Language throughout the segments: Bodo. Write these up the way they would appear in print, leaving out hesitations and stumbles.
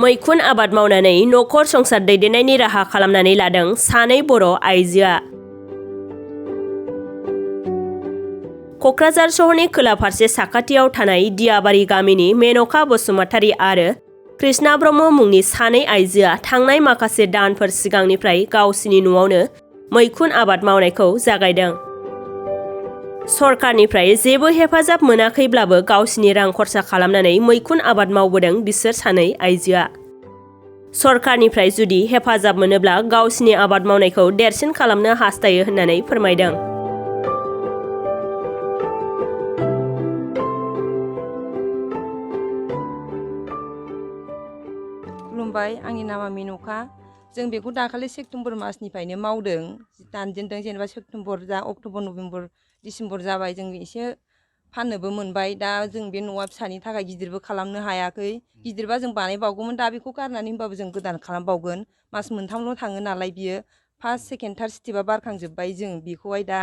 मैखुन आबाद मावनानै नखर संसार दैदेननायनि राहा खालामनानै लादों सानै बर' आइजोआ। क'क्राझार सहरनि खोला फारसे साखाथियाव थानाय दियाबारि गामिनि मेनका बसुमतारी आरो कृष्णा ब्रह्म मुंनि सानै आइजोआ थांनाय माखासे दानफोर सिगांनिफ्राय गावसिनि न'आवनो मैखुन आबाद मावनायखौ जागायदों। सरकारनिफ्राय जेबो हेफाजाब मोनाखैब्लाबो गावसिनि रां खरसा खालामनानै मैखुन आबाद मावबोदों बिसोर सानै आइजोआ। सरकारनिफ्राय जुदि हेफाजाब मोनोब्ला गावसिनि आबाद मावनायखौ देरसिन खालामनो हास्थायो होननानै फोरमायदों। खुलुमबाय, आंनि नामा मेनका। जों बेखौ दाखालि सेप्तेम्बर मासनिफ्रायनो मावदों। दानजेनदों, जेनेबा सेप्तेम्बर अक्ट'बर नभेम्बर डिसेम्बर जाबाय। जों एसे फाननोबो मोनबाय। दा जों बे न'आ फिसानि थाखाय गिदिरबो खालामनो हायाखै। गिदिरबा जों बानायबावगौमोन, दा बेखौ गारनानै होनबाबो जों गोदान खालामबावगोन। मास मोनथामल' थाङो नालाय बियो। फार्स्ट सेकेन्ड थार्ड स्टेपआ बारखांजोब्बाय। जों बेखौहाय दा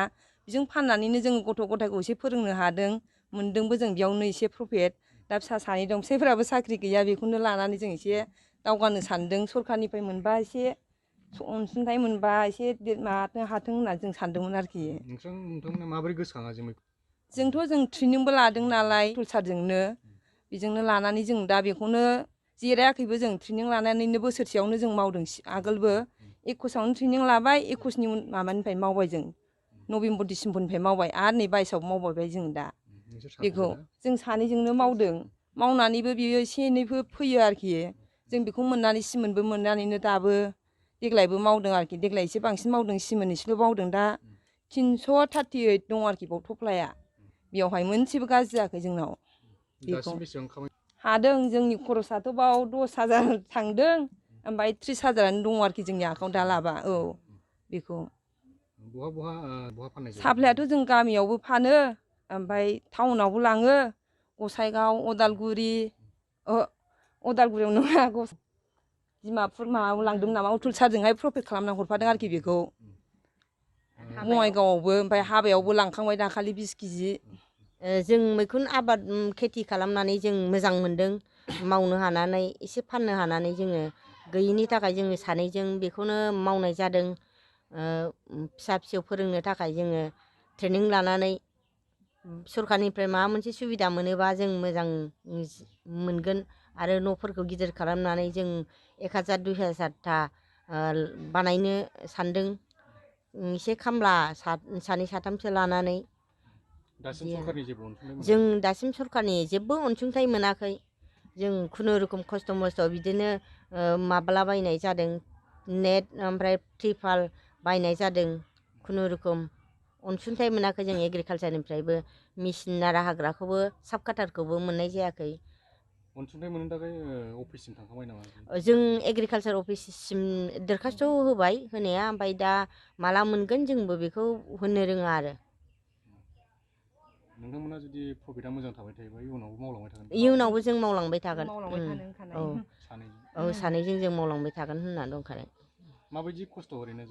बेजों फाननानैनो जों गथ' गथायखौ एसे फोरोंनो हादों, मोनदोंबो जों बेयावनो एसे प्रफिट। दा फिसा सानै दं, फिसाइफोराबो साख्रि गैया, बेखौनो लानानै जों एसे दावगानो सानदों। सरकारनिफ्राय मोनबा एसे अनसुंथाइ मोनबा एसे माबानो हाथों होननानै जों सानदोंमोन आरोखि। नोंथांमोना माबोरै गोसोखाङा जों ट्रेनिंबो लादों नालाय टुलसारजोंनो, बेजोंनो लानानै जों दा बेखौनो जिरायाखैबो। जों ट्रेनिं लानानैनो बोसोरसेयावनो जों मावदों। आगोलबो 21आवनो ट्रेनिं लाबाय, 21नि माबानिफ्राय मावबाय जों। नभेम्बर डिसेम्बरनिफ्राय मावबाय आरो नै 22आव मावबाय जों दा। बेखौ जों सानैजोंनो मावदों। मावनानैबो बियो एसे एनैबो फैयो आरोखि। जों बेखौ मोननानै सिमोनबो मोननानैनो दाबो देग्लायबो मावदों आरोखि। देग्लाय एसे बांसिन मावदों, सिमोन एसेल' मावदों। दा 338 दं आरोखि बाव थफ्लाया। बेयावहाय मोनसेबो गाज्रि जायाखै जोंनाव। बेखौ हादों। जोंनि खरसाथ' बाव 10,000 थांदों, ओमफ्राय 30,000आनो दङ आरोखि जोंनि आखाउन्टाव लाबा। औ, बेखौ साप्लायाथ' जों गामियावबो फानो, ओमफ्राय टाउनावबो लाङो। गसाइगाव, अदालगुरि, अदालगुरियाव नङा, डिमापुर माबायाव लांदोंमोन नामा। टुलसारजोंहाय प्रफिट खालामना हरफादों आरोखि बेखौ। बङाइगावआवबो, ओमफ्राय हाबायावबो लांखांबाय दाखालि 20 केजि। जों मैखुन आबाद खेथि खालामनानै जों मोजां मोनदों। मावनो हानानै, एसे फाननो हानानै जोङो गैयिनि थाखाय जोङो सानैजों बेखौनो मावनाय जादों। फिसा फिसौ फोरोंनो थाखाय जोङो ट्रेनिं लानानै सरकारनिफ्राय माबा मोनसे सुबिदा मोनोबा जों मोजां मोनगोन। आरो न'फोरखौ गिदिर खालामनानै जों 1,000 2,000टा बानायनो सानदों। एसे खामला सानै साथामसो लानानै। जों दासिम सरकारनि जेबो अनसुंथाइ मोनाखै। जों खुनुरुखुम खस्थ' मस्थ' बिदिनो माबालाबायनाय जादों। नेट ओमफ्राय त्रिपाल बायनाय जादों। खुनुरुखुम अनसुंथाइ मोनाखै जों एग्रिकालसारनिफ्रायबो। मेचिन नारा हाग्राखौबो साब काटारखौबो मोननाय जायाखै। अनसुंथाइ मोननो थाखाय अफिससिम थांखांबाय नामा? जों एग्रिकालसार अफिससिम दरखास्थ' होबाय होनाया, ओमफ्राय दा माला मोनगोन जोंबो बेखौ होननो रोङा आरो। नोंथांमोना जुदि प्रफिटआ मोजां थाबाय थायोबा इयुनावबो मावलांबाय थागोन? इयुनावबो जों मावलांबाय थागोन। औ, सानैजों जों मावलांबाय थागोन होनना दंखायो। माबायदि खस्थ' ओरैनो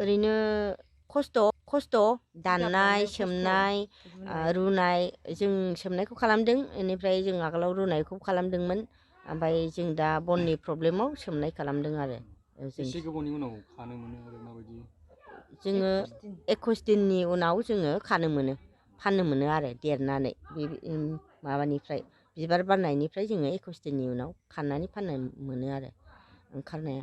ओरैनो खस्थ' दाननाय, सोमनाय, रुनाय। जों सोमनायखौ खालामदों, बेनिफ्राय जों आगोलाव रुनायखौ खालामदोंमोन। ओमफ्राय जों दा बननि प्रब्लेमाव सोमनाय खालामदों आरो। एसे गोबावनि उनाव खानो मोनो आरो माबायदि? जोङो 21 दिननि उनाव जोङो खानो मोनो, फाननो मोनो आरो देरनानै। बे माबानिफ्राय बिबार बारनायनिफ्राय जोङो 21 दिननि उनाव खानानै फाननो मोनो आरो ओंखारनाया।